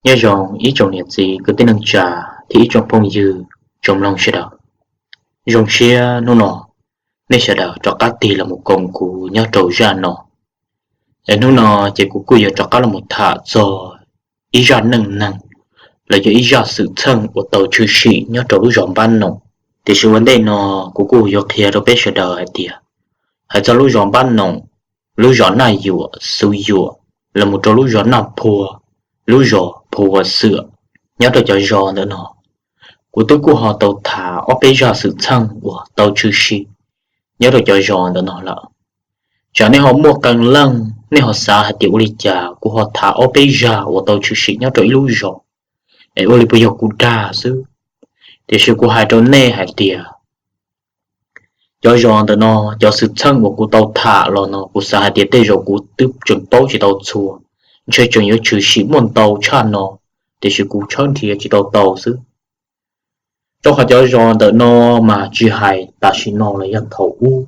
Nyob zoo ib tsoom niam txiv kwv tij neej tsa thiab ib tsoom phooj ywg tsoom mloog sawv daws. Zoo siab hnub no nej sawv daws rov qab tig los mus koom kuv nyob rau zaj no. Es hnub no ces kuv kuj yuav rov qab los mus tham txog ib zaj neej neeg los yog ib zaj xwm txheej uas tau tshwm sim nyob rau lub zos Npab Noom. Tiam sis ua ntej no kuv kuj yuav qhia rau peb sawv daws hais tias hais txog lub zos Npab Noom, lub zos Naj Yuam Xuv Yuam, los mus rau lub zos Naj Phua, lub zos Phu Ua Xwm, nyob rau cov zos ntawm no kuv twb kuj ho tau tham ob peb zaj xwm txheej uas tau tshwm sim nyob rau cov zos ntawm no lawm. Tsam nej ho muaj qee leej nej ho xav hais tias ua li cas kuv ho tham ob peb zaj uas tau tshwm sim nyob rau ib lub zos, es ua li puas yog kuv dag xwb. Tiam sis kuv hais rau nej hais tias cov zos ntawm no, cov xwm txheej uas kuv tau tham los no kuv xav hais tias tej zaum kuv twb tseem paub tsis tau txhua, ntshe tseem yuav tshwm sim muaj ntau tshaj no, tiam sis kuv tshawb nrhiav tsis tau tau xwb. Rau qhov cov zos ntawm no mas tsis hais tam sim no los yog thaum ub,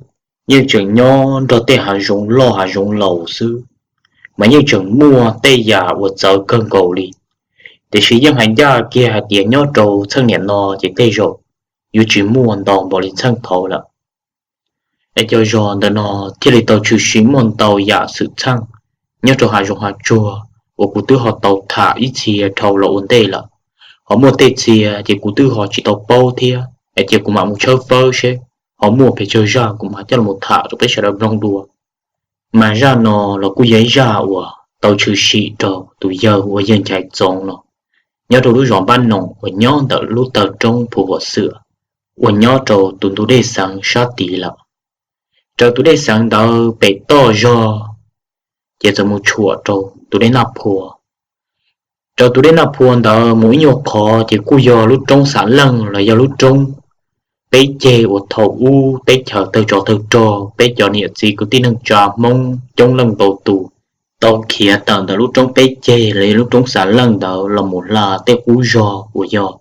yeej tseem nyob nrog tej hav zoov loj hav zoov laus xwb, mas yeej tseem muaj tej yam uas txawv kawg nkaus li. Tiam sis yeej hais ncaj kiag hais tias nyob rau txheej niam no ces tej zaum yuav tsis muaj ntau npaum li txheej thaud lawm. Es cov zos ntawm no thiaj li tau tshwm sim muaj ntau yam xwm txheej nyob rau hav zoov hav tsuag uas kuv twb ho tau tham ib txhia dhau los ua ntej lawm. Ho muaj tej txhia ces kuv twb ho tsis tau paub thiab, es cia kuv mam mus tshawb fawb seb ho muaj pes tsawg zaj kuv mam coj los tham rau peb sawv daws mloog dua. Mas zaj no los kuj yog ib zaj uas tau tshwm sim rau tus yawg uas yawg Nchaiv Txoov no, nyob rau lub zos Npab Noom uas nyob ntawm lub taw roob Phu Huam Xwm, uas nyob rau tus ntug dej xeev sab tid lawm. Raws tus dej xeev ntawd pem toj zog ces txawm mus tshuam rau tus dej Naj Phua. Raws tus dej Naj Phua ntawd mus ib nyuag qhov ces kuj yog lub roob Xav Leej los yog lub roob peb ceg uas thaum ub teb chaws tawg tsov tawg rog peb cov niam txiv kwv tij neej tsa Hmoob coob leej ntau tus tau khiav tawm ntawm lub roob peb ceg los yog lub roob Xav Leej ntawd los mus hla tej qub zos uas yog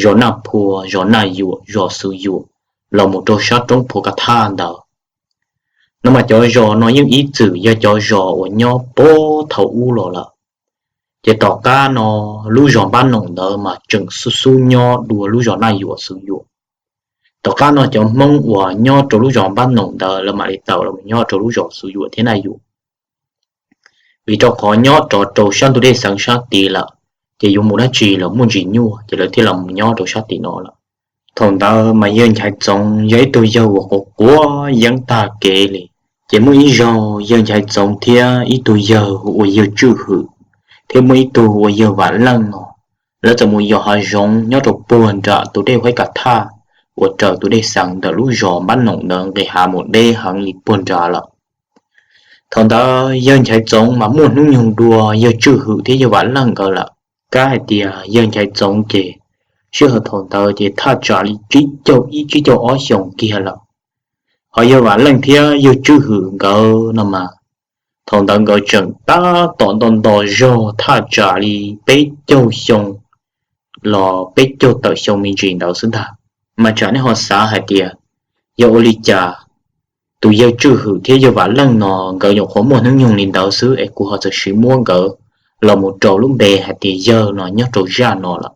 zos Naj Phua, zos Naj Yuam, zos Xuv Yuam, los mus rau sab roob Phua Ka Thaj ntawd. No mas cov zos no yeej ib txwm yog cov zos uas nyob puag thaum ub los lawm. Ces tom qab no lub zos Npab Noom ntawd mas tseem xub xub nyob dua lub zos Naj Yuam Xuv Yuam. Tom qab no cov Hmoob uas nyob rau lub zos Npab Noom ntawd lawv mam li tawm los nyob rau lub zos Xuv Yuam thiab Naj Yuam. Vim rau qhov nyob rov rau sab ntug dej xeev sab tid lawm, ces yuav mus dab tsi los muaj ntsis nyuaj ces lawv thiaj los nyob rau sab tim no lawm. Thaum ntawd mas yawg Nchaiv Txoov yog ib tug yawg uas quav quav yeeb tag kev li. Ces muaj ib zaug yawg Nchaiv Txoov thiab ib tug yawg uas yawg Tswj Hwm thiab muaj ib tug uas yawg Vam Leej no, lawv txawm mus yos hav zoov nyob rau puag nram tus dej Huaib Ka Thaj uas raws tus dej xeev ntawm lub zos Npab Noom ntawd nqis hav mus deb heev li puag nrad lawm. Thaum ntawd yawg Nchaiv Txoov mas muaj hnub nyoog dua yawg Tswj Hwm thiab yawg Vam Leej nkawd lawm. Kab hais tias yawg Nchaiv Txoov ces sij hawm thaum ntawd ces thaj tsam li tsib caug ib tsib caug ob xyoos kiag lawm. Ho yawg Vam Leej thiab yawg Tswj Hwm nkawd no mas thaum ntawd nkawd tseem tab tom nto nto zog thaj tsam li peb caug xyoo los peb caug tawm xyoo me ntsis ntawd xwb ntag. Mas tsam nej ho xav hais tias yog ua li cas tus yawg Tswj Hwm thiab yawg Vam Leej no nkawd nyuam qhuav muaj hnub nyoog li ntawd xwb es kuv ho txawm siv muab nkawd los mus rau lub npe hais tias yawg no nyob rau zaj no lawm.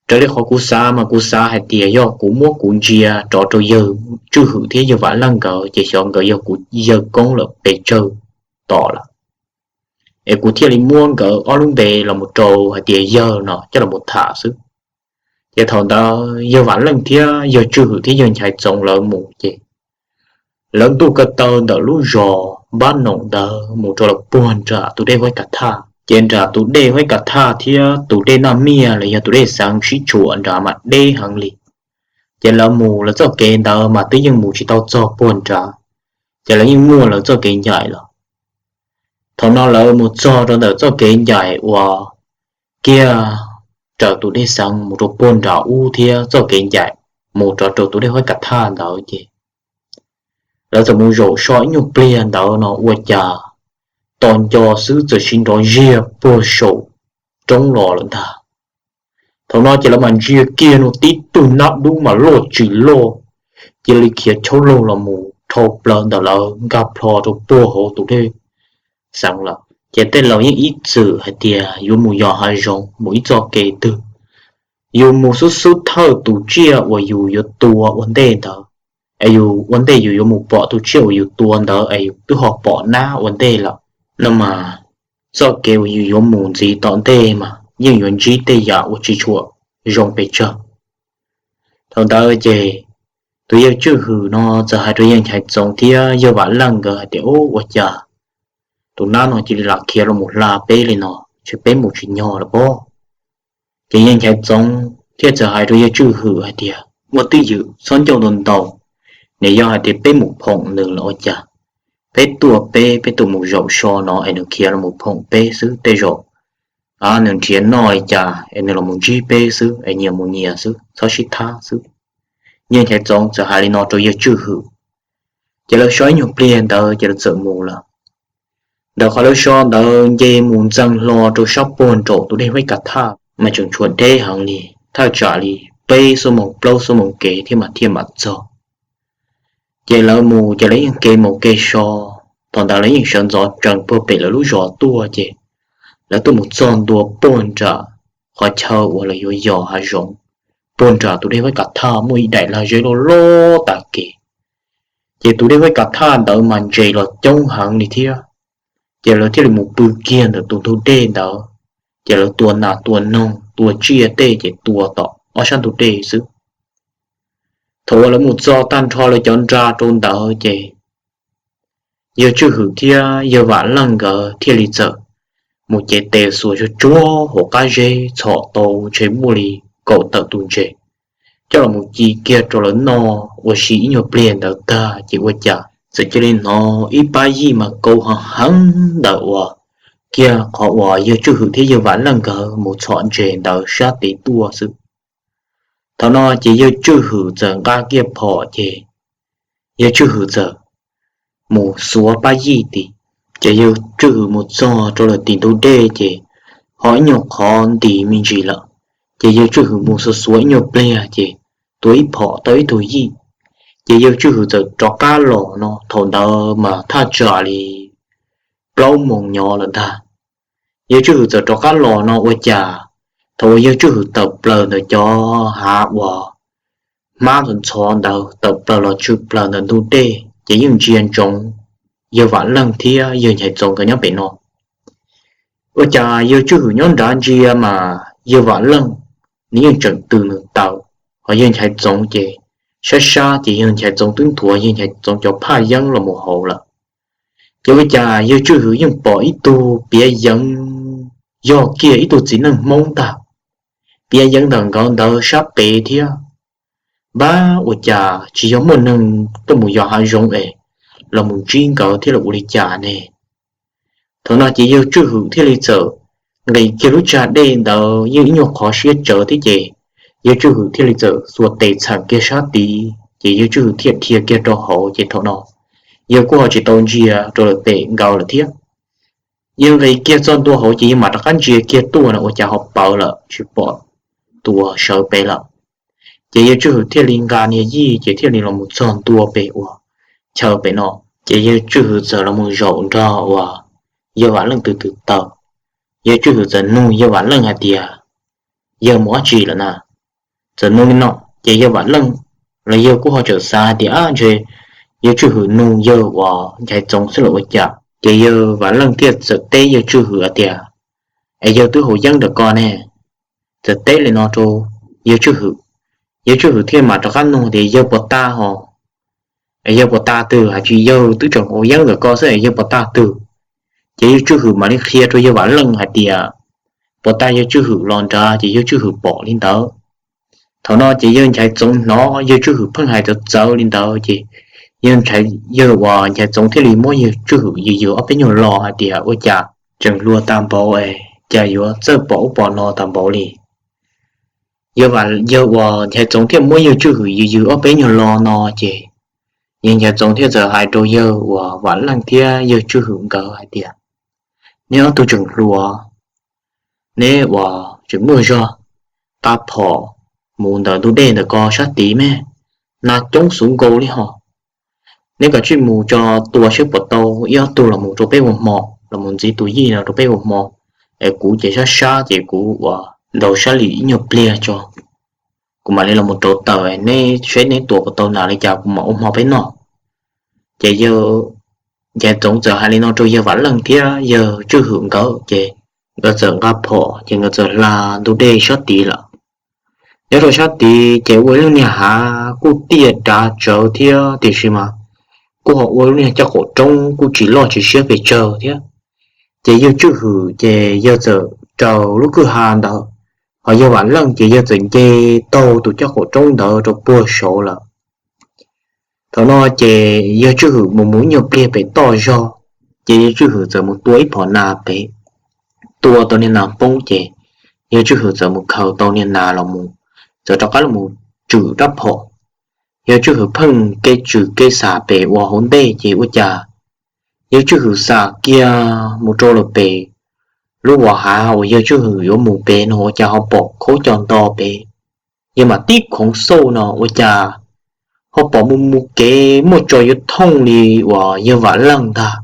Raws li qhov kuv xav mas kuv xav hais tias yog kuv muab kuv ntsia rov rau yawg Tswj Hwm thiab yawg Vam Leej nkawd ces xyov nkawd yog kuv yawg koob lawm pes tsawg tom lawm, es kuv thiaj li muab nkawd ob lub npe los mus rau hais tias yawg no coj los tham xwb. Ces thaum ntawd yawg Vam Leej thiab yawg Tswj Hwm thiab yawg Nchaiv Txoov lawv mus ces lawv ntuj ko taw ntawm lub zos Npab Noom ntawd mus rau lawm puag nram tus dej Huaib Ka Thaj. Ces nram tus dej Huaib Ka Thaj thiab tus dej Naj Miaj los yog tus dej xeev sib tshuam nrad mas deb heev li. Ces lawv mus lawv txoj kev ntawd mas twb yeej mus tsis tau txog puag nrad, ces lawv yeej muaj lawv txoj kev ncaim lawm. Thaum no lawv mus txog rau ntawm txoj kev ncaim uas kiag raws tus dej xeev mus rau puag nram ub thiab txoj kev ncaim mus rov rau tus dej Huaib Ka Thaj ntawd ces lawv txawm mus zaum so ib nyuag pliag ntawd no ua cas tos nco xwb txawm siv nrov ziag puag saum roob los lawm ntag. Thaum no ces lawv mam ntsia kiag no tib tug nab dub mas loj tsis loj, cia li khiav tshaub laug los mus dhau plaws ntawm lawv nkag plho rau puag hauv tus dej xeev lawm. Ces tej laus yeej ib txwm hais tias yuav mus yos hav zoov mus ib txoj kev twg, yus mus xub xub thawj tus tsiaj uas yus yuav tua ua ntej ntawd, es yus ua ntej yus yuav mus pom tus tsiaj uas yus tua ntawd es yus twb ho pom nab ua ntej lawm no mas, txoj kev uas yus yuav mus ntxiv tom ntej mas yeej yuav ntsib tej yam uas tsis tshua zoo pes tsawg. Thaum ntawd ces tus yawg Tswj Hwm no txawm hais rau yawg Nchaiv Txoov thiab yawg Vam Leej nkawd hais tias, Ub, ua cas tus nab no cia li lam khiav los mus hla peb li no, ces peb mus tsis nyog lawm pob? Ces yawg Nchaiv Txoov thiaj txawm hais rau yawg Tswj Hwm hais tias, Muaj twj ywm txhob ncauj ntau ntau, nws yog hais tias peb mus phoom nws los ua cas? Peb tuaj peb, peb tuaj mus zaum so no es nws khiav los mus phoom peb xwb, tej zaum nws nrhiav noj li cas es nws los mus ntsib peb xwb es nyias mus nyias xwb, txhob sib thab xwb. Yawg Nchaiv Txoov txawm hais li no rau yawg Tswj Hwm. Ces lawv so ib nyuag pliag ntawd ces lawv txawm mus lawm. Ntawm qhov lawv so ntawd nce mus ntxeev hlo rau sab puag nraum tus dej Vaib Kav Thaj mas tseem tshuav deb heev li, thaj tsam li peb xuab moos plaub xuab moos kev thiab mas thiaj mam txog. Ces lawv mus ces lawv yeej kev mus kev so, thaum ntawd lawv yeej sawv ntxov tsees puag pem lawv lub zos tuaj ces lawv tuaj mus txog ntua puag nram qhov chaw uas lawv yuav yos hav zoov, puag nram tus dej Vaib Kav Thaj muaj ib daim lag zeb loj loj tas kev. Ces tus dej Vaib Kav Thaj ntawd mas ntses los coob heev li thiab. Ces lawv thiaj li mus pw kiag ntawm tus ntug dej ntawd, ces lawv tua nas tua noog tua tsiaj tej ces tua tom ob sab ntug dej xwb. Thaum uas lawv mus txog tag nrho lawv cov nra rau ntawd ces yawg Tswj Hwm thiab yawg Vam Leej nkawd thiaj li txawm mus cev tes xuas tsuag tsuag hauv qab zeb txhom tau ntshe muaj li kaum tawm tus ntses coj los mus ci kiag rau lawv noj. Ua si ib nyuag pliag ntawd tag ces ua cas txawm cia li hnov ib pab yij mas kaus heev heev ntawm uas kiag qhov uas yawg Tswj Hwm thiab yawg Vam Leej nkawd mus txhom ntses ntawd sab tid tuaj xwb. Thaum no ces yawg Tswj Hwm txawm nqa kiag phom ces yawg Tswj Hwm txawm mus xuav pab yij tid. Ces yawg Tswj Hwm mus txog rau lawm tim ntug dej ces ho ib nyuag qhov nti me ntsis lawm. Ces yawg Tswj Hwm mus xuav xuav ib nyuag pliag ces tua ib phom tau ib tug yij. Ces yawg Tswj Hwm txawm rov qab los no, thaum ntawd mas thaj tsam li plaub moos nyob lawm ntag. Yawg Tswj Hwm txawm rov qab los no ua cas thaum uas yawg Tswj Hwm tawm plaws ntawm cov hav uas hmab ntxhov ntxhov ntawd tawm plaws los tshwm plaws ntawm ntug dej ces yeej ntsia ntsoov yawg Vam Leej thiab yawg Nchaiv Txoov nkawd nyob pem no. Ua cas yawg Tswj Hwm nyob nrad ntsia mas yawg Vam Leej nws yeej tseem tws nws taw, ho yawg Nchaiv Txoov ces sab sab ces yawg Nchaiv Txoov twb nthuav yawg Nchaiv Txoov cov phaj yeeb los mus hauv lawm. Ces ua cas yawg Tswj Hwm yeej pom ib tug piav yeev yog kiag ib tug txiv neej Hmoob ntag, piav yeev ntawm nkawd ntawd sab pem thiab. Npab, ua cas tsis yog muaj neeg tuaj mus yos hav zoov es los mus ntsib nkawd thiab los ua li cas ne? Thaum no ces yawg Tswj Hwm thiaj li txawm nqis kiag lub tsag dej ntawd yeej ib nyuag qhov siab tsawv thiab ces yawg Tswj Hwm thiaj li txawm xuas tes txheem kiag sab tid ces yawg Tswj Hwm thiaj dhia kiag rau hauv ces thaum no yawg kuj ho tsis tau ntsia rau lawm pem nkawd lawm thiab. Yawg nqis kiag txog ntua hauv ces yawg mam rov qab ntsia kiag tuaj no ua cas ho pawv lawm tsis pom tus uas sawv pem lawm. Ces yawg Tswj Hwm thiaj li nqa niag yij ces thiaj li los mus txog ntua pem uas chaw pem no. Ces yawg Tswj Hwm txawm los mus zaum nrog uas yawg Vam Leej tws tws taw. Yawg Tswj Hwm txawm nug yawg Vam Leej hais tias, Yawg mus dab tsi lawm na? Txawm nug li no ces yawg Vam Leej los yawg kuj ho txawm xav hais tias, Ab, ntshe yawg Tswj Hwm nug yawg uas Nchaiv Txoov xwb los ua cas. Ces yawg Vam Leej thiaj txawm teb yawg Tswj Hwm hais tias, Es yawg twb haus yeeb ntawm ko ne? Txawm teb li no rau yawg Tswj Hwm. Yawg Tswj Hwm thiaj mam rov qab nug tias, Yawg puas tag hos? Es yawg puas tag twg? Hais tias yawg twb tseem haus yeeb ntawm ko xwb es yawg puas tag twg? Ces yawg Tswj Hwm mam li qhia rau yawg Vam Leej hais tias puas tag yawg Tswj Hwm los nrad ces yawg Tswj Hwm pom li ntawd. Thaum no ces yawg Nchaiv Txoov hnov yawg Tswj Hwm pheej hais txawv txawv li ntawd ces yawg, yawg uas Nchaiv Txoov thiaj li muab yawg Tswj Hwm yws yws ob peb nyuag lo hais tias, Ua cas tseem hluas tag npaum es cas yuav txawj pom ub pom no tag npaum li? Yawg uas Nchaiv Txoov thiaj muab yawg Tswj Hwm yws yws ob peb nyuag lo no ces yawg Nchaiv Txoov thiaj txawm hais rau yawg uas Vam Leej thiab yawg Tswj Hwm nkawd hais tias, Neb ob tug tseem hluas, neb uas tseem muaj zog, qa phom mus ntawm ntug dej ntawm ko sab tid me, nas coob xuv nkaus li hos. Neb kav tsij mus tso tua saib puas tau ib ob tug los mus rau peb ua hmo. los mus ntxiv tus yij no rau peb ua hmo, es kuv ces sab sab ces kuv ua ntaus sab lim ib nyuag pliag tso, kuv mam li los rauv taws, neb saib neb tua puas tau nas li cas kuv mam ua hmo peb noj. Ces yawg Nchaiv Txoov txawm hais li no rau yawg Vam Leej thiab yawg Tswj Hwm nkawd ces nkawd txawm nqa phom ces nkawd txawm hla ntug dej sab tid lawm. Nyob rau sab tid ces ua ib lub niag hav kuj tiaj dav tsawv thiab tiam sis mas kuj ho ua lub niag caj qaum roob kuj tsis loj tsis siab pes tsawg thiab. Ces yawg Tswj Hwm ces yawg txawm raws lub kwj ha ntawd, ho yawg Vam Leej ces yawg txawm nce taug tus caj qaum roob ntawd rau puag saud lawm. Thaum no ces yawg Tswj Hwm mus mus ib nyuag pliag pem toj zog, ces yawg Tswj Hwm txawm mus tua ib phom nas pem, tua tau niag nas poob ces yawg Tswj Hwm txawm mus khaws tau niag nas los mus, txawm rov qab los mus tswm rab phom. Yawg Tswj Hwm pheej kev tswm kev xam pem ua hauv ntej ces ua cas yawg Tswj Hwm xam kiag mus rau lawm pem lub vos hav uas yawg Tswj Hwm yuav mus pem no ua cas ho pom khaub co nto pem. Yawg mam tib khoov xauj no ua cas ho pom mus mus kev muaj tso yuav thooj li uas yawg Vam Leej ntag.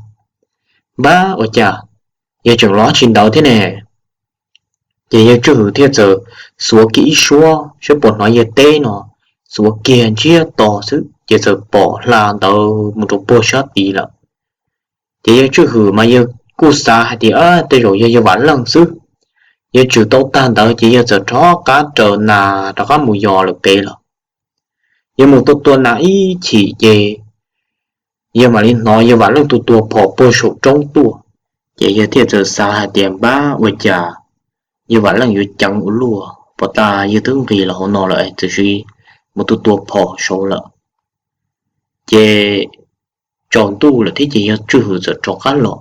Npab ua cas yawg tseem los tsis ntawd thiab ne. Ces yawg Tswj Hwm thiaj txawm xuav kiag ib suab saib puas hnov yawg teb no, xuav kiag ntsiag to xwb ces txawm pom hla ntawd mus rau puag sab tid lawm. Ces yawg Tswj Hwm mas yawg kuj xav hais tias tej zaum yog yawg Vam Leej xwb. Yawg tswm tau tag ntawd ces yawg txawm rov qab raws nas rov qab mus yos lawm pem lawm. Yawg mus tua tua nas ib chim ces yawg mam li hnov yawg Vam Leej tua tua phom puag saum roob tuaj. Ces yawg thiaj txawm xav hais tias npab ua cas yawg Vam Leej yuav ceev ua luaj, puas tas yawg twb nqis los hauv no lawm txawm sis mus tua tua phom saud lawm. Ces tsaus ntuj lawm thiab ces yawg Tswj Hwm txawm rov qab los,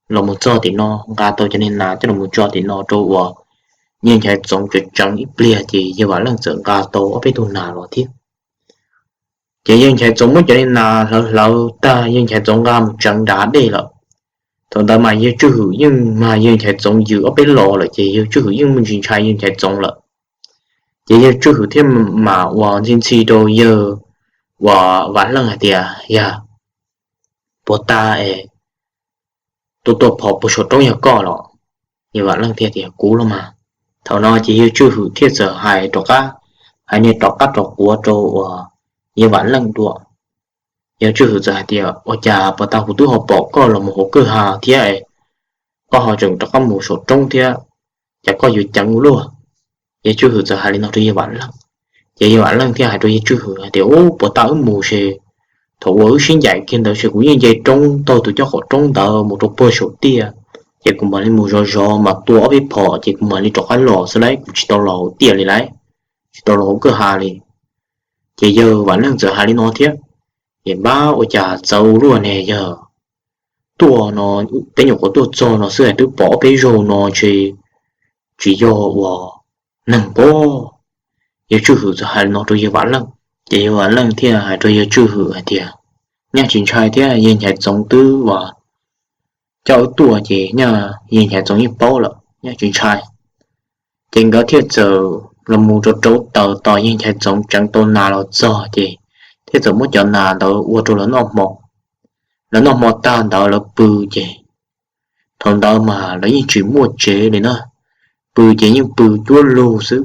los mus txog tim no nqa tau cov niag nas coj los mus tso tim no rau uas yawg Nchaiv Txoov tseev tseev ib pliag ces yawg Vam Leej txawm nqa tau ob peb tug nas los thiab. Ces yawg Nchaiv Txoov muab cov niag nas hlawv hlawv tag yawg Nchaiv Txoov nqa mus tseev nram dej lawm. Thaum ntawd mas yawg Tswj Hwm yeej mas yawg Nchaiv Txoov yws ob peb los lawm ces yawg Tswj Hwm yeej ntsis ntshai yawg Nchaiv Txoov lawm. Ces yawg Tswj Hwm thiaj mam uas ntxhi ntxhi rau yawg uas Vam Leej hais tias yawg, puas tas es tua tua phom puag saum roob yog koj los? Yawg Vam Leej thiaj tias kuv los mas. Thaum no ces yawg Tswj Hwm thiaj txawm hais rov qab, hais niag rov qab rov quav rau uas yawg Vam Leej dua. Yawg Tswj Hwm txawm hais tias ua cas puas tas kuv twb ho pom koj los mus hauv kwj ha thiab, koj ho tseem rov qab mus saum roob thiab, cas koj yuav ceev ua luaj? Yawg Tswj Hwm txawm hais li no rau yawg Vam Leej. Ces yawg Vam Leej thiaj hais rau yawg Tswj Hwm hais tias ub puas tas wb mus ces, thaum uas wb sib ncaim kiag ntawd ces kuv yeej nce roob taug tus caj qaum roob ntawd mus rau puag saum tiaj, ces kuv mam li mus zov zov mas tua ob peb phom ces kuv mam li rov qab los xwb lauj, kuv tsis tau los hauv tiaj li lauj, tsis tau los hauv kwj ha li. Ces yawg Vam Leej txawm hais li no thiab, es npab ua cas txawv ua luaj ne yawg, tuaj no, peb nyuam qhuav tuaj txog no xwb es twb pom ob peb zaug no ntshe tsis yog uas neeg pob. Yawg Tswj Hwm txawm hais li no rau yawg Vam Leej, ces yawg Vam Leej thiaj hais rau yawg Tswj Hwm hais tias nyaj tsis ntshai thiab, yawg Nchaiv Txoov twb uas coj wb tuaj ces nyaj yawg Nchaiv Txoov yeej paub lawm, nyaj tsis ntshai. Ces nkawd thiaj txawm los mus rau rauv taws tos yawg Nchaiv Txoov tseev tau nas los txog ces thiaj txawm muab cov nas ntawd ua rau lawv noj hmo. Lawv noj hmo tag ntawd lawv pw ces thaum ntawd mas lawv yeej tsis muaj tsev li na, pw ces yeej pw cuab lug xwb.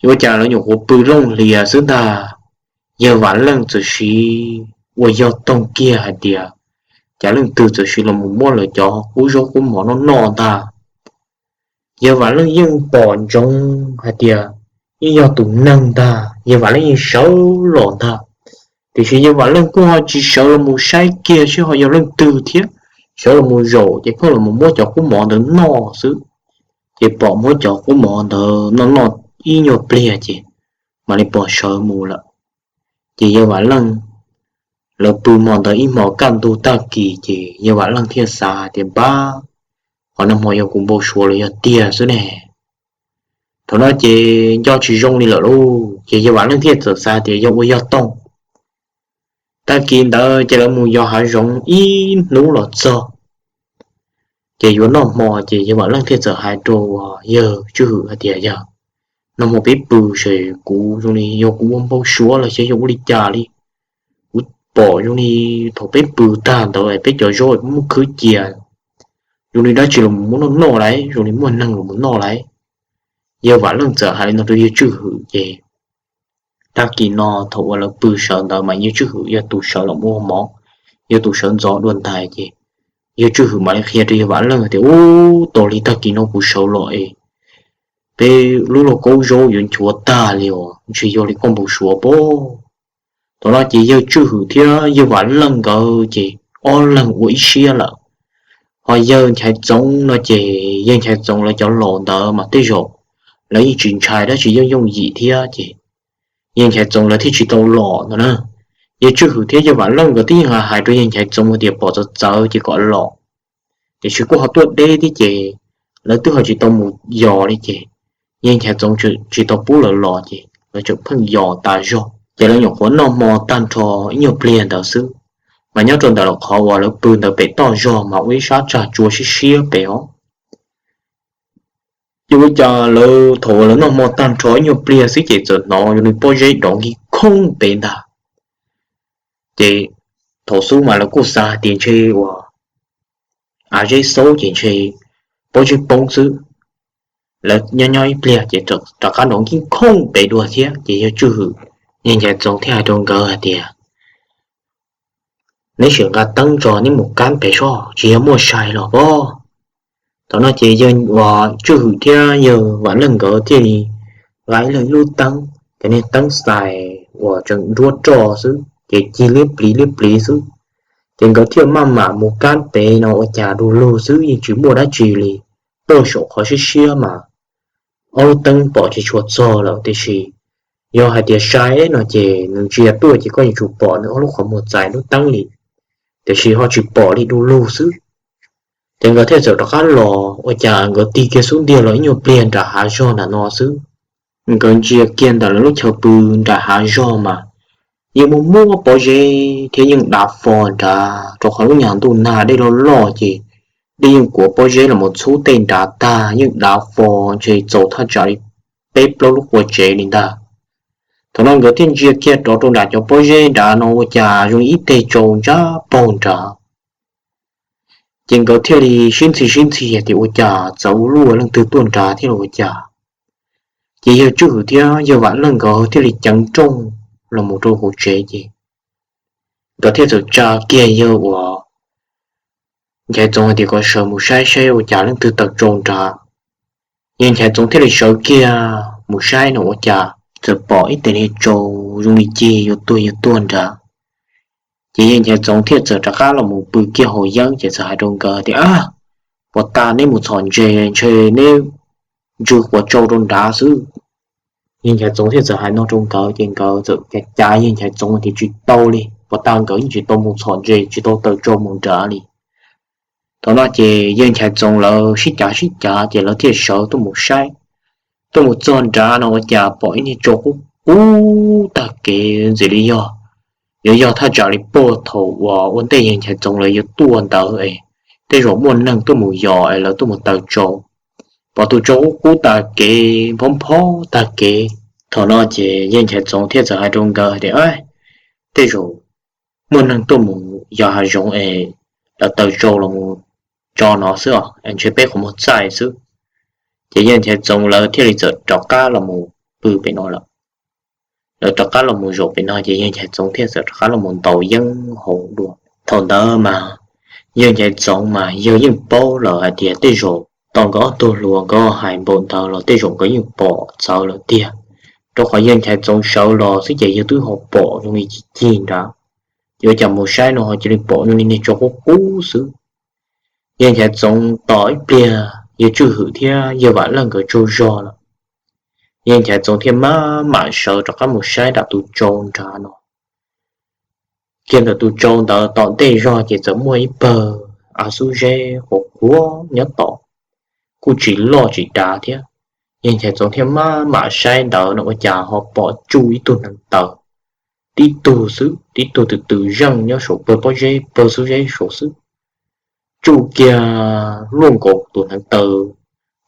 Ua cas lawv nyuam qhuav pw looj hlias xwb ntag, yawg Vam Leej txawm siv ua yog toog kiag hais tias cas leej twg txawm siv los mus muab lawv cov qub zaub qub mov noj noj ntag. Yawg Vam Leej yeej pom ntsoov hais tias yeej yog tus neeg ntag, yawg Vam Leej yeej sawv los ntag. Tiam sis yawg Vam Leej kuj ho tsis sawv los mus saib kiag seb ho yog leej twg thiab, sawv los mus zaum ces pheej los mus muab cov qub mov ntawd noj xwb. Ces pom muab cov qub mov ntawd noj noj ib nyuag pliag ces mam li pom sawv mus lawm. Ces yawg Vam Leej, lawv pw hmo ntawd ib hmos kaj ntug tag kis ces yawg Vam Leej thiaj xav tias npab, qhov nag hmo yog kuv npau suav los yog tiag xwb ne. Thaum no ces nco tsis zoo li lawm lauj, ces yawg Vam Leej thiaj txawm xav tias yog ua yog toog. Tag kis ntawd ces lawv mus yos hav zoov ib hnub los txog, ces yuav noj hmo ces yawg Vam Leej thiaj txawm hais rau yawg Tswj Hwm hais tias yawg, nag hmo peb pw ces kuv zoo li yog kuv ua npau suav los xyov yog ua li cas li. Kuv pom zoo li thaum peb pw tag ntawd peb cov zaub muab khwb cia Zoo li dab tsi los muab noj noj lauj, zoo li muaj neeg los noj lauj. Yawg Vam Leej txawm hais li no rau yawg Tswj Hwm ces tag kis no thaum uas lawv pw sawv ntawd mas yawg Tswj Hwm yog tus sawv los ua mov, yog tus sawv ntxov dua ntais ces yawg Tswj Hwm mam li qhia rau yawg Vam Leej tias, Ub, tos li tag kis no kuv sawv los es peb lub lauj kaub zaub yuav nchuav tag li os, ntshe yog li koj npau suav pob. Thaum no ces yawg Tswj Hwm thiab yawg Vam Leej nkawd ces ob leeg ua ib siab lawm. Ho yawg Nchaiv Txoov no ces yawg Nchaiv Txoov lawv cov laus ntawd mas tej zaum lawv yeej tsis ntshai dab tsi, yooj yooj yim thiab ces yawg Nchaiv Txoov lawv thiaj tsis tau los ntawd na. Yawg Tswj Hwm thiab yawg Vam Leej nkawd twb yeej hais rau yawg Nchaiv Txoov tias pom txawv txawv ces kom los, tiam sis kuj ho tuaj deb thiab ces lawv twb ho tsis tau mus yos li ces yawg Nchaiv Txoov tsis tau pub lawv los ces lawv tseem pheej yos tas zog. Ces lawv nyuam qhuav noj hmo tag nrho ib nyuag pliag ntawd xwb, mas nyob rau ntawm lawv qhov uas lawv pw ntawd pem toj zog mas ua ib sab tsag tsua siab siab pem os. Ces ua cas lawv thaum uas lawv noj hmo tag nrho ib nyuag pliag xwb ces txawm hnov zoo li pob zeb dov nkig khoob pem ntag. Ces thaum xub mas lawv kuj xav hais tias ntshe uas av zeb xaub ces ntshe pob zeb poob xwb. Lawv nyob nyob ib pliag ces rov qab dov nkig khoob pem dua thiab ces yawg Tswj Hwm, yawg Nchaiv Txoov thiaj hais rau nkawd hais tias, Neb sim nqa teeb tso, neb mus kab pem soj, tsis yog muaj sai los pob. Thaum no ces yawg Tswj Hwm thiab yawg Vam Leej nkawd thiaj li nqa ib leeg ib lub teeb, cov niag teeb xais uas tseem nruab roj xwb ces cig liab pliv liab pliv xwb. Ces nkawd thiaj maj mam mus kab pem no ua cas du lug xwb, yeej tsis muaj dab tsi li. Tuaj saum qhov siab siab mas ob lub teeb pom tsis tshua txog lawm, tiam sis yog hais tias sai no ces nws ntsia tuaj ces koj yuav tsum pom nws ob lub qhov muag txais lub teeb li, tiam sis ho tsis pom li, du lug xwb. Ces nkawd thiaj txawm rov qab los, ua cas nkawd tig kiag xub ntiag los ib nyuag pliag nram hav zog nram no xwb. Nkawd ntsia kiag ntawm lawv lub chaw pw nram hav zog mas yeej muaj muaj pob zeb thiab yeej dav fo nrad, rau qhov lub nyuag ntuj nag dej loj loj ces dej yeej kuav pob zeb los mus txhub tej nrad tag, yeej dav fo, ntshe txaus thaj tsam li peb plaub lub qua tsev li ntag. Thaum no nkawd thiaj ntsia kiag rov rau nram cov pob zeb nrad no ua cas zoo li ib teg tsau ntsaj paug nrad. Ces nkawd thiaj li sib ntxhi sib ntxhi hais tias ua cas txawv ua luaj, leej twg tuaj nrad thiab los ua cas. Ces yawg Tswj Hwm thiab yawg Vam Leej nkawd thiaj li ceev nrooj los mus rau hauv tsev ces nkawd thiaj txawm tsa kiag yawg uas Nchaiv Txoov hais tias kom sawv mus saib saib ua cas leej twg tawm tsau nrad. Yawg Nchaiv Txoov thiaj li sawv kiag mus saib no ua cas txawm pom ib teg niag tsau zoo li cig yuav tuag yuav tuag nrad. Ces yawg Nchaiv Txoov thiaj txawm rov qab los mus pw kiag hauv yeeb ces txawm hais rau nkawd tias, Puas tas neb mus txhom ntses, ntshe neb ntsw quav tsau rau nrad xwb. Yawg Nchaiv Txoov thiaj txawm hais no rau nkawd ces nkawd txawm cav cav yawg Nchaiv Txoov tias, Tsis tau li, puas tas nkawd yeej tsis tau mus txhom ntses, tsis tau taws tsau mus nrad li. Thaum no ces yawg Nchaiv Txoov lawv sib cav sib cav ces lawv thiaj sawv tuaj mus saib. Tuaj mus txog nrad no ua cas pom ib niag tsau qub qub tag kev ntxim li yog, yuav yog thaj tsam li puag thaum uas ua ntej yawg Nchaiv Txoov lawv yuav tuaj ntawd es tej zaum muaj neeg tuaj mus yos es lawv tuaj mus taws tsau. Pom tus tsau qub qub tag kev, nphob nphob tag kev. Thaum no ces yawg Nchaiv Txoov thiaj txawm hais rau nkawd tias, Tej zaum muaj neeg tuaj mus yos hav zoov es lawv taws tsau los mus tso no xwb os, ntshe peb qhov muag txaij xwb. Ces yawg Nchaiv Txoov lawv thiaj li txawm rov qab los mus pw pem no lawm. Lawv rov qab los mus zaum pem no ces yawg Nchaiv Txoov thiaj txawm rov qab los mus ntaus yeeb haus dua. Thaum ntawd mas yawg Nchaiv Txoov mas yawg yeej paub lawm hais tias tej zaum tau nkawd ob tug hluas nkawd hais npaum ntawd los tej zaum nkawd yeej pom txawv lawm tiag, rau qhov yawg Nchaiv Txoov sawv los xwb ces yawg twb ho pom zoo li cig cig nrad. Ces ua cas mus saib no ho cia li pom zoo li niag tsau qub qub xwb. Yawg Nchaiv Txoov tos ib pliag yawg Tswj Hwm thiab yawg Vam Leej nkawd tsaug zog lawm, yawg Nchaiv Txoov thiaj maj mam sawv rov qab mus saib nram tus tsau nrad no. Kiag ntawm tus tsau ntawd tom ntej zog ces txawm muaj ib pawg av xub zeb qhuav qhuav nyob tom, kuj tsis loj tsis dav thiab. Yawg Nchaiv Txoov thiaj maj mam saib ntawd no ua cas ho pom tsuj ib tug hneev taw, tib tug xwb, tib tug twm twm zeej nyob saum pawg pob zeb pawg xub zeb saud xwb. Tsuj kiag luaj nkaus tus hneev taw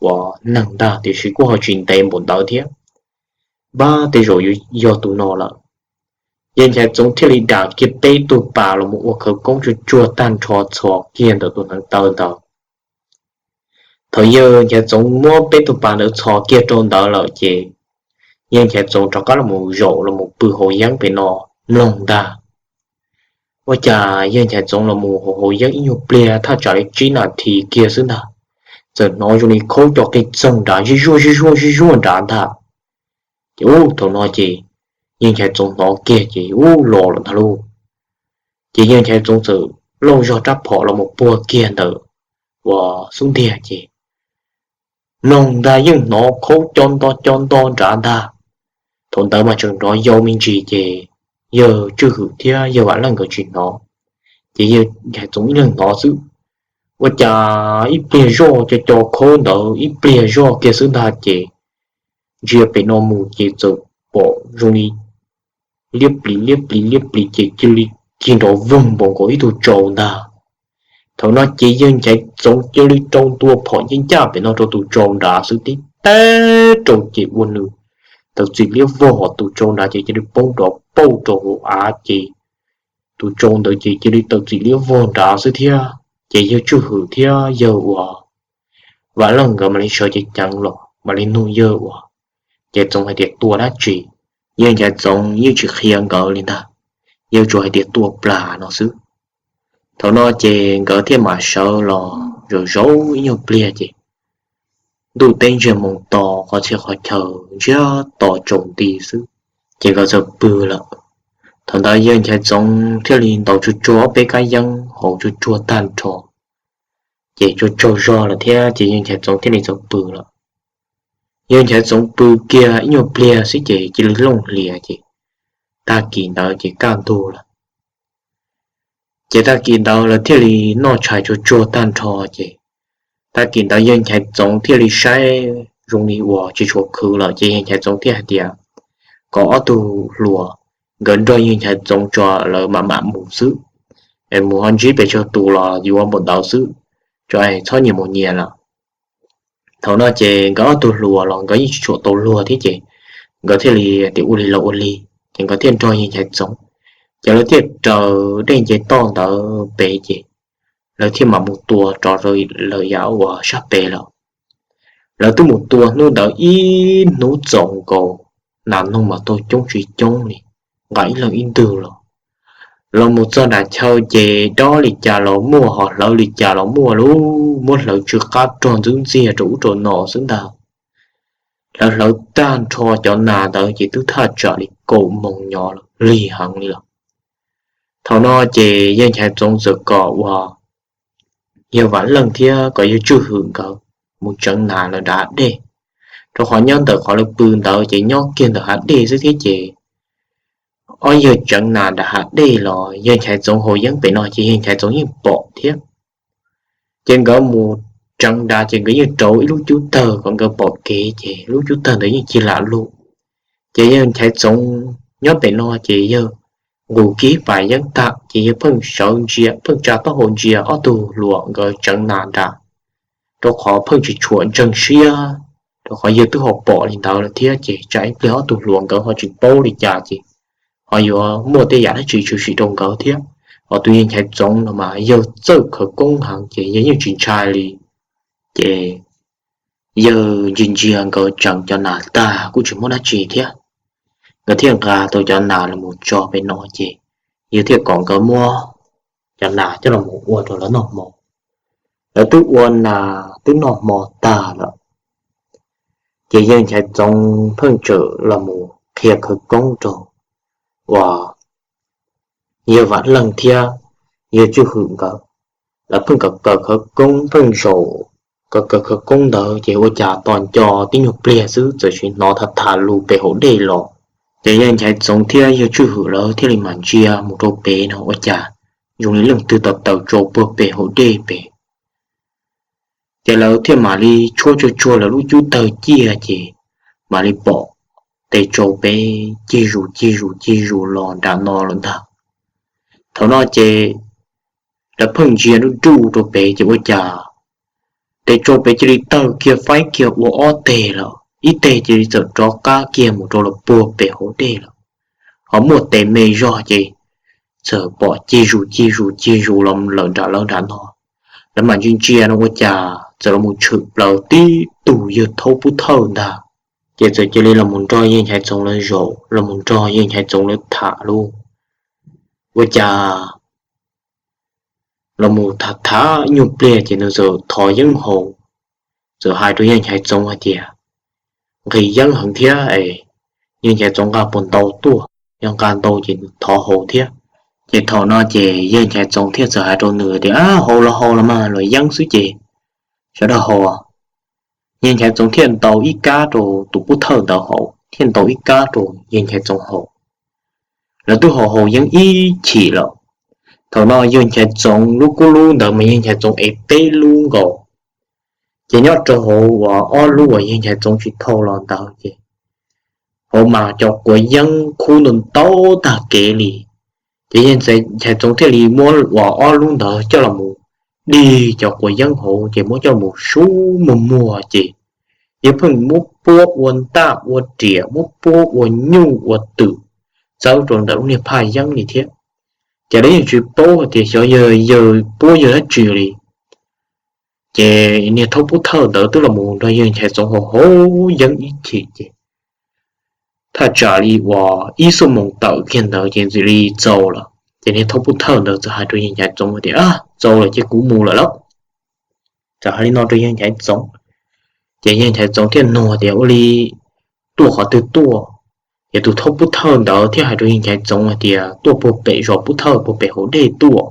uas neeg ntag tiam sis kuj ho tsis ntev npaum ntawd thiab. Npab tej zaum yuav yog tus no lawm. Yawg Nchaiv Txoov thiaj li dam kiag peb tug pas los mus ua khawv koob tsuag tsuag tag nrho txhos kiag ntawm tus hneev taw ntawd. Thaum yawg Nchaiv Txoov muab peb tug pas ntawd txhos kiag rau ntawd lawm ces yawg Nchaiv Txoov rov qab los zaum los pw haus yeeb pem no mloog ntag. Ua cas yawg Nchaiv Txoov los mus haus yeeb ib nyuag pliag thaj tsam li tsib nas this kiag xwb ntag, txawm hnov zoo li khaub cov qe txoog nrad zij zuag zij zuag zij zuag nrad ntag. Ces ub thaum no ces yawg Nchaiv Txoov hnov kiag ces ub los lawm ntag lauj. Ces yawg Nchaiv Txoov txawm lauj zog rab phom los mus puag kiag ntawm uas xub ntiag ces mloog ntag yeej hnov khaub co nto co nto nrad ntag. Thaum ntawd mas tseem nrov yau me ntsis ces yawg Tswj Hwm thiab yawg Vam Leej nkawd tsis hnov, ces yawg Nchaiv Txoov ib leeg hnov xwb. Ua cas ib pliag zoj co co khaub ntawd ib pliag zoj kiag xwb ntag ces ntsia pem no mus ces txawm pom zoo li liab plis liab plis liab plis ces cia li cig nrov voog npaum nkaus ib tug tsau ntag. Thaum no ces yawg Nchaiv Txoov cia li rau ntua phom ncaj ncaj pem no rau tus tsau nrad xwb tib teb rau ces ua nws tawm txim liab vog, tus tsau nrad ces cia li poob nrov pauj rau hauv av ces tus tsau ntawd ces cia li tawm txim liab vog nrad xwb thiab. Ces yawg Tswj Hwm thiab yawg uas Vam Leej nkawd mam li sawv ceev ceev los mam li nug yawg uas Nchaiv Txoov hais tias tua dab tsi. Yawg Nchaiv Txoov yeej tsis qhia nkawd li ntag, yawg tsuas hais tias tua plas no xwb. Thaum no ces nkawd thiaj mam sawv los zaum zaum ib nyuag pliag ces ntuj teb ntsiag moo to, qhov txhia qhov chaw ntsiag to tsaus nti xwb, ces nkawd txawm pw lawm. Thaum ntawd yawg Nchaiv Txoov thiaj li ntaus tsuag tsuag ob peb kab yeeb haus tsuag tsuag tag nrho, ces tsaug tsaug zog lawm thiab ces yawg Nchaiv Txoov thiaj li txawm pw lawm. Yawg Nchaiv Txoov pw kiag ib nyuag pliag xwb ces cia li looj hlias ces tag kis ntawd ces kaj ntug lawm. Ces tag kis ntawd lawv thiaj li noj tshais tsuag tsuag tag nrho ces tag kis ntawd yawg Nchaiv Txoov thiaj li saib zoo li uas tsis tshua khwv lawm ces yawg Nchaiv Txoov thiaj hais tias kom ob tug hluas nkawd nrog yawg Nchaiv Txoov tso lawv mam mam mus xwb, es mus ho ntsib pes tsawg tus los yuav npaum ntawd xwb, tso es txhob nyias mus nyias lawm. Thaum no ces nkawd ob tug hluas los nkawd yeej tsis tshua tau luag thiab ces nkawd thiaj li tias ua li los ua li, ces nkawd thiaj nrog yawg Nchaiv Txoov, ces lawv thiaj raws dej nce toj ntawd pem ces lawv thiaj mam mus tua rov lawm yav uas sab pem lawm. Lawv twb mus tua hnub ntawd ib hnub txaus nkaus, nas noog mas tau coob tsis coob li, nqa ib leeg ib ntwg los. Los mus txog nram chaw ces dob li cas los muaj, ho hlawv li cas los muaj, lub muab hlawv tsw qab rog ntxwb ntxiag rau ub rau no xwb ntag. Hlawv hlawv tag nrho cov nas ntawd ces twb thaj tsam li kaum moos nyob lig heev li lawm. Thaum no ces yawg Nchaiv Txoov txawm kom uas yawg Vam Leej thiab kom yawg Tswj Hwm nkawd mus tseev nas lawm nram hav dej, rau qhov nyob ntawm qhov lawv pw ntawd ces nyob kiag ntawm hav dej xwb thiab ces ob yawg tseev nas nram hav dej los yawg Nchaiv Txoov haus yeeb pem no ces yawg Nchaiv Txoov yeej pom thiab. Ces nkawd mus tseev nrad ces nkawd yeej rauv ib lub cub tawg kom nkawd pom kev ces lub cub tawg ntawd yeej cig lam lug. Ces yawg Nchaiv Txoov nyob pem no ces yawg nqus kiag pas yeeb tag ces yawg pheej sawv ntsia, pheej tsa taub hau ntsia ob tug hluas nkawd tseev nas nrad, rau qhov pheej tsis tshua ntseeg siab, rau qhov yawg twb ho pom li ntawd lawm thiab ces tsam ib pliag ob tug hluas nkawd ho tsis paub li cas ces ho yuav muaj tej yam dab tsi tshwm sim rau nkawd thiab. Ho tus yawg Nchaiv Txoov no mas yawg txawj khawv koob heev ces yawg yeej tsis ntshai li. Ces yawg ntsia ntsia nkawd tseev cov nas tag kuj tsis muaj dab tsi thiab, nkawd thiaj nqa tau cov nas los mus tso pem no ces yawg thiaj kom nkawd muab cov nas coj los mus ua rau lawv noj hmo. Lawv twb ua nas twb noj hmo tag lawm, ces yawg Nchaiv Txoov pheej tseem los mus qhia khawv koob rau uas yawg Vam Leej thiab yawg Tswj Hwm nkawd. Lawv pheej kaw kaw khawv koob pheej zaum, kaw kaw khawv koob ntawd ces ua cas tos nco tib nyuag pliag xwb txawm sim hnov tham tham lus pem hauv dej los. Ces yawg Nchaiv Txoov thiab yawg Tswj Hwm lawv thiaj li mam ntsia mus rau pem no ua cas zoo li leej twg tau taws tsau puag pem hauv dej pem. Ces lawv thiaj mam li tshuab tsuag tsuag lawv lub cub tawg ciaj ces mam li pom tes tsau pem cig zus cig zus cig zus los nram no lawm ntag. Thaum no ces lawv pheej ntsia nruj nruj rau pem ces ua cas tes tsau pem cia li tawg kiag faib kiag ua ob teg lawm, ib teg cia li txawm rov qab kiag mus rau los puag pem hauv dej lawm. Ho muaj tes me zog ces txawm pom cig zus cig zus cig zus los lawm nram lawv nram no. lawv mam ntsia ntsia no ua cas txawm los mus tshwm plaws tib tug yawg Thaub Pub Thawj ntag. Ces txawm cia li los mus nrog yawg Nchaiv Txoov lawv zaum, los mus nrog yawg Nchaiv Txoov lawv tham lauj. Ua cas los mus tham tham nyuag pliag ces nws txawm thov yeeb haus, txawm hais rau yawg Nchaiv Txoov hais tias, nqhis yeeb heev thiab es yawg Nchaiv Txoov nqa puas ntau tuaj, yog nqa ntau ces nws thov haus thiab. Ces thaum no ces yawg Nchaiv Txoov thiaj txawm hais rau nws tias, haus los haus los mas, luam yeeb xwb ces sawv daws haus. Yawg Nchaiv Txoov thiaj ntaus ib kab rau tus pub thawj ntawd haus, thiaj ntaus ib kab rau yawg Nchaiv Txoov haus. Lawv twb haus haus yeeb ib chim lawm. Thaum no yawg Nchaiv Txoov lub kub lub ntawd mas yawg Nchaiv Txoov ev peb lub nkaus. Ces nyob rau hauv uas ob lub uas yawg Nchaiv Txoov tsis thau los ntawd ces hauv mas cov quav yeeb khub ntau ntau tag kev li. Ces yawg Nchaiv Txoov thiaj li muab uas ob lub ntawd coj los mus dig cov quav yeeb hauv ces muab coj mus sub muag muag ces yawg pheej muab puab ua ntaj ua riam, muab puab ua nyuj ua twm txawb rau ntawm lub niag phaj yeeb li thiab. Ces lawv yeej tsis paub hais tias xyov yawg puab yawg dab tsi li. Ces niag Thaub Pub Thawj ntawd twb los mus nrog yawg Nchaiv Txoov haus haus yeeb ib chim ces thaj tsam li uas ib xuab moos tawm kiag ntawd ces txawm li txaus lawm. Ces niag Thaub Pub Thawj ntawd txawm hais rau yawg Nchaiv Txoov tias, txaus lawm ces kuv mus lawm lauj. Txawm hais li no rau yawg Nchaiv Txoov, ces yawg Nchaiv Txoov thiaj nug tias, ua li tuaj qhov twg tuaj? Ces tus Thaub Pub Thawj ntawd thiaj hais rau yawg Nchaiv Txoov hais tias, tuaj puag pem zos Pub Thawj puag pem hauv dej tuaj.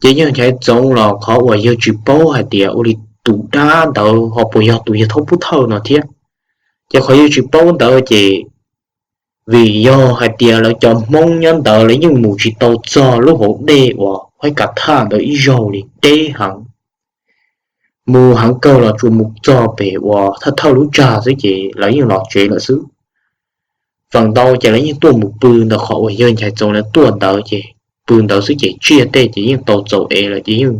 Ces yawg Nchaiv Txoov los qhov uas yawg tsis paub hais tias ua li tus dab ntawd ho puas yog tus yawg Thaub Pub Thawj no thiab. Ces qhov yawg tsis paub ntawd ces vim yog hais tias lawv cov Hmoob nyob ntawd lawv yeej mus tsis tau txog lub hauv dej uas Huaib Kav Thaj ntawd ib zaug li, deb heev. Mus heev kawg los tsuas mus txog pem uas thawj thawj lub tsag xwb ces lawv yeej los tsev lawm xwb. Feem ntau ces lawv yeej tuaj mus pw ntawm qhov uas yawg Nchaiv Txoov lawv tuaj ntawd ces pw ntawd xwb ces tsiaj tej ces yeej tau txaus ev lawm ces yeej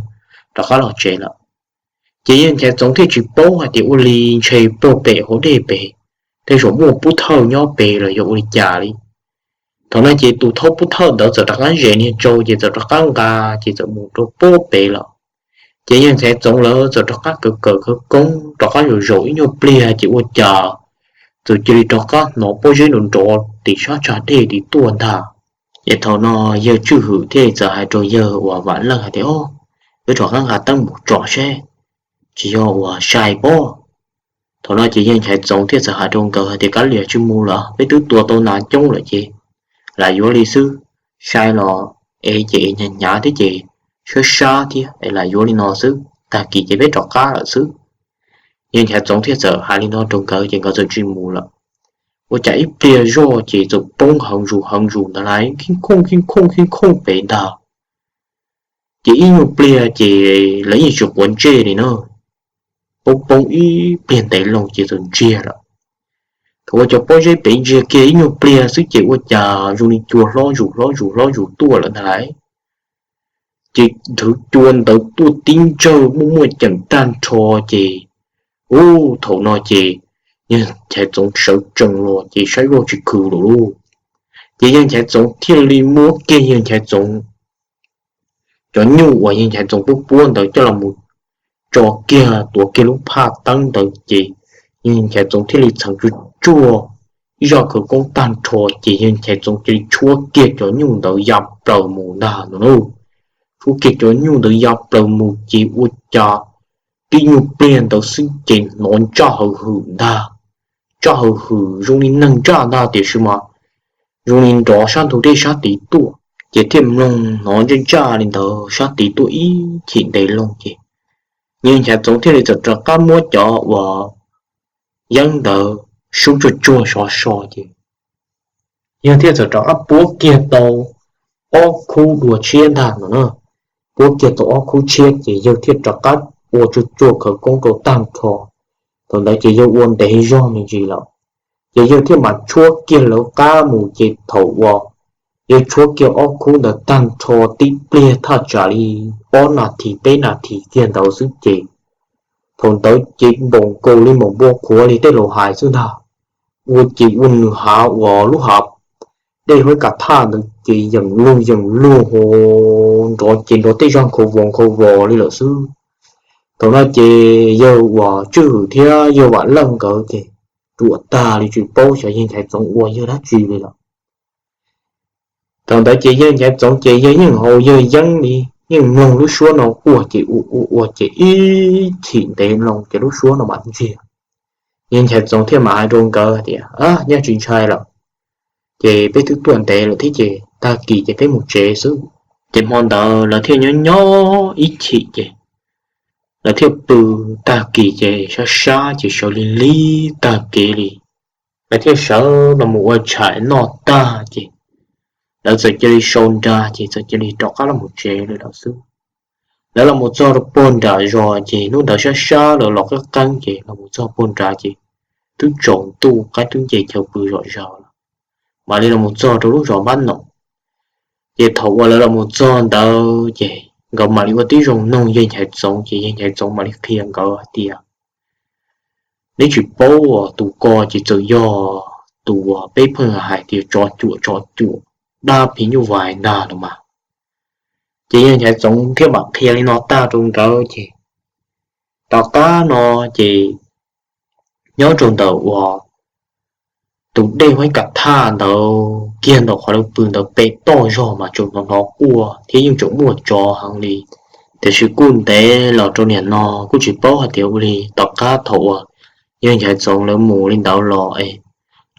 rov qab los tsev lawm. Ces yawg Nchaiv Txoov thiaj tsis paub hais tias ua li ntshe puag pem hauv dej pem tej zaum muaj Pub Thawj nyob pem los yog ua li cas li. Thaum no ces tus Thaub Pub Thawj ntawd txawm rov qab zes niag tsau ces txawm rov qab nqa ces txawm mus rau puag pem lawm. Ces yawg Nchaiv Txoov lawv txawm rov qab kawm kawm khawv koob rov qab zaum zaum ib nyuag pliag ces ua cas txawm cia li rov qab hnov pob zeb nrov nrov tim sab tsag dej tim tuaj ntag. Ces thaum no yawg Tswj Hwm thiaj li txawm hais rau yawg uas Vam Leej hais tias, peb rov qab nqa teeb mus tsom seb tsis yog uas sai pob. Thaum no ces yawg Nchaiv Txoov thiaj txawm hais rau nkawd hais tias, kav liam tsis mus lawm, peb twb tua tau nas coob lawm ces lam yuav li xwb. Sai los es ces hnyav hnyav thiab ces sab sab thiab es lam yuav li no xwb, tag kis ces peb rov qab lawm xwb. Yawg Nchaiv Txoov thiaj txawm hais li no rau nkawd ces nkawd txawm tsis mus lawm. Ua cas ib pliag zoj ces txawm poob heev zus heev zus ntawd lais, khib khooj khib khooj khib khooj pem ntag. Ces ib nyuag pliag ces lawv yeej tsis quav ntsej li na. Poob poob ib pliag ntev loo ces txawm ntsiag lawm. Thaum uas cov pob zeb pem ntsiag kiag ib nyuag pliag xwb ces ua cas zoo li cua hlob zus hlob zus hlob zus tuaj lawm ntag lais. Ces nthwv cua ntawd tuaj tib ntsawj muaj muaj ceem tag nrho ces, ub, thaum no ces yawg Nchaiv Txoov sawv tsees los ces saib zoj tsis khwv lawm lauj. Ces yawg Nchaiv Txoov thiaj li muab kiag yawg Nchaiv Txoov cov nyuj uas yawg Nchaiv Txoov puab puab ntawd coj los mus tso kiag tuav kiag lub phaj teeb ntawd ces yawg Nchaiv Txoov thiaj li txheev tsuag tsuag ib zaj khawv koob tag nrho ces yawg Nchaiv Txoov cia li tshuab kiag cov nyuj ntawd ya plaws mus ntag no lauj. Tshuab kiag cov nyuj ntawd ya plaws mus ces ua cas tib nyuag pliag ntawd xwb ces hnov ntsaj hawv hwm ntag. Ntsaj hawv hwm zoo li neeg ntsaj ntag tiam sis mas zoo li nrov sab ntug dej sab tid tuaj. Ces thiaj mloog hnov ntsaj ntsaj li ntawd sab tid tuaj ib chim ntev loo ces yawg Nchaiv Txoov thiaj li txawm rov qab muab cov uas yeeb ntawd sub tsuag tsuag sov so ces yawg thiaj txawm rov qab puab kiag tau ob khub dua tshiab ntag no na. Puab kiag tau ob khub tshiab ces yawg thiaj rov qab ua tsuag tsuag khawv koob rau tag nrho. Thaum ntawd ces yawg ua ntev zog me ntsis lawm, ces yawg thiaj mam tshuab kiag lawv qab mus ces thaum uas yawg tshuab kiag ob khub ntawd tag nrho tib pliag thaj tsam li ob nas this peb nas this kiag ntawd xwb ces thaum ntawd ces npaum nkaus li npaum npua qhuav li tej laus hais xwb ntag. Ua ces ua nws hav uas lub hav dej huab ka thaj ntawd ces yeem lug yeem lug hu nrov ces nrov tej zag nkhaus vos nkhaus vos li lawm xwb. Thaum no ces yawg uas Tswj Hwm thiab yawg Vam Leej nkawd ces ruam tag li tsis paub xyov yawg Nchaiv Txoov ua yawg dab tsi li lawm. Thaum ntawd ces yawg Nchaiv Txoov ces yawg yeej haus yawg yeeb li, yeej mloog lub suab no quaj ces ua ua ua ces ib chim ntev loo ces lub suab no mam ntsiag. Yawg Nchaiv Txoov thiaj mam hais rau nkawd tias, Nyob tsis ntshai lawm, ces peb twb tuaj ntev lawm thiab ces tag kis ces peb mus tsev xwb. Ces hmo ntawd lawv thiaj nyob nyob ib chim ces lawv thiaj pw. Tag kis ces sab sab ces sawv li li tag kev li, lawv thiaj sawv los mus ua tshais noj tag ces lawv txawm cia li sau nra ces txawm cia li rov qab los mus tsev li lawm xwb. Lawv los mus txog rau puag nram zos ces hnub ntawd sab sab lawv los qeeb qeeb ces los mus txog puag nrad ces twb tsaus ntuj qaib twb nce chaw pw zom zaws lawm, mam li los mus txog rau lub zos Npab Noom. Ces thaum uas lawv los mus txog ntawd ces nkawd mam li ua tib zoo noog yawg Nchaiv Txoov ces yawg Nchaiv Txoov mam li qhia nkawd hais tias, Neb tsis paub uas tus ko ces txawm yog tus uas peb pheej hais tias tsov cuam tsov cuam, dab phim nyuj vais ntag los mas. Ces yawg Nchaiv Txoov thiaj mam qhia li no tag rau nkawd ces tom qab no ces nyob rau ntawm uas tus dej Huab Ka Thaj ntawd kiag ntawm qhov lawv pw ntawd pem toj zog mas tseem hnov hnov quaj thiab yeej tseem muaj tsov heev li. Tiam sis kuj ntev los rau niaj no kuj tsis paub hais tias ua li tom qab thaum uas yawg Nchaiv Txoov lawv mus li ntawd los es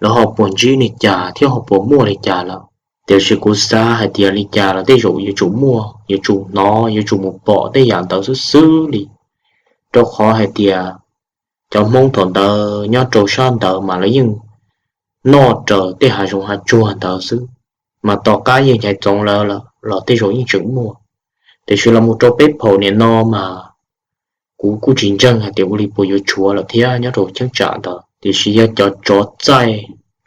lawv ho puas ntsib li cas thiab ho puas muaj li cas lawm. Tiam sis kuv xav hais tias li cas los tej zaum yuav tsum muaj, yuav tsum hnov, yuav tsum mus pom tej yam ntawd xwb xwb li, rau qhov hais tias cov Hmoob thaum ntawd nyob rau sab ntawd mas lawv yeej noj raws tej hav zoov hav tsuag ntawd xwb. Mas tom qab yawg Nchaiv Txoov lawv los tej zaum yeej tseem muaj, tiam sis los mus rau peb phaum niaj no mas kuv kuj tsis ntseeg hais tias ua li puas yuav tshuav lawm thiab nyob rau cheeb tsam ntawd. Tiam sis yog cov tsov txaij,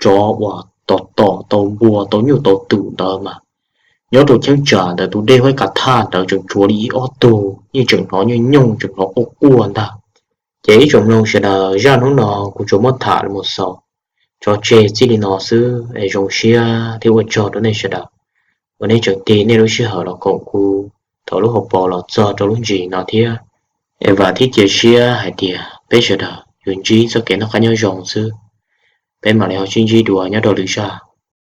tsov uas tom tom tau npua tau nyuj tau twm ntawd mas nyob rau cheeb tsam ntawd tus dej Huab Ka Thaj ntawd tseem tshuav li ib ob tug yeej tseem hnov nyooj nyooj tseem hnov quaj quaj ntag. Ces ib tsoom mloog sawv daws, zaj hnub no kuv tsuas muab tham los xaus tso tseg txij li no xwb es zoo siab thiab ua tsaug rau nej sawv daws uas nej tseem tig nej lub sij hawm los koom kuv thaum lub hauv paus los txog rau lub ntsis no thiab. Es vam thiab cia siab hais tias peb sawv daws yuav ntsib txoj kev noj qab nyob zoo xwb. Peb mam li ho sib ntsib dua nyob rau lwm zaj.